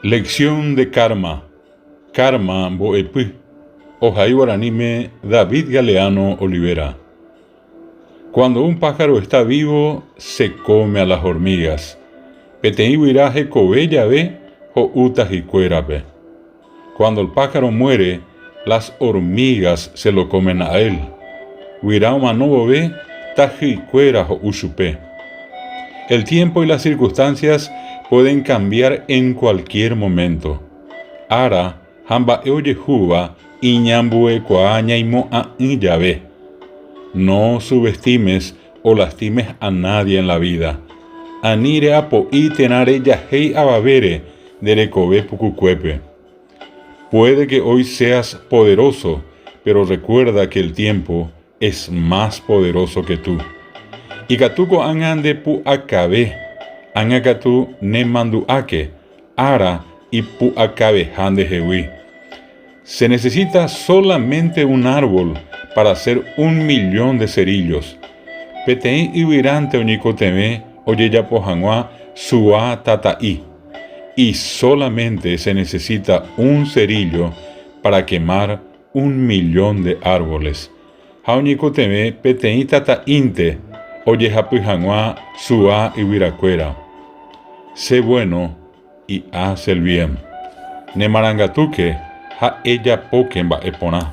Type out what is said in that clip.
Lección de Karma, Karma mbo'epy, ohai guaraníme David Galeano Olivera. Cuando un pájaro está vivo, se come a las hormigas. Peteĩ guyra hekove jave ho'úta hikuérape. Cuando el pájaro muere, las hormigas se lo comen a él. Guyra omano vove, tahýikuéra ho'u chupe. El tiempo y las circunstancias pueden cambiar en cualquier momento. Ára ha mba'e ojehúva iñambuekuaa ñaimo'ã'ỹ jave. No subestimes o lastimes a nadie en la vida. Ani reapo'i térã rejahéi avavére nde rekove pukukuépe. Puede que hoy seas poderoso, pero recuerda que el tiempo es más poderoso que tú. Ikatu ko'ág̃a nde pu'akave, ág̃a katu nemandu'áke ára ipu'akaveha ndehegui. Se necesita solamente un árbol para hacer un millón de cerillos. Peteĩ yvyránte oñeikotevẽ ojejapo hag̃ua sua tata'i. Y solamente se necesita un cerillo para quemar un millón de árboles. Ha oñeikotevẽ peteĩ tata'ínte ojehapy hag̃ua sua yvyrakuéra. Sé bueno y haz el bien. Nemarangatúke ha ejapóke mba'e porã.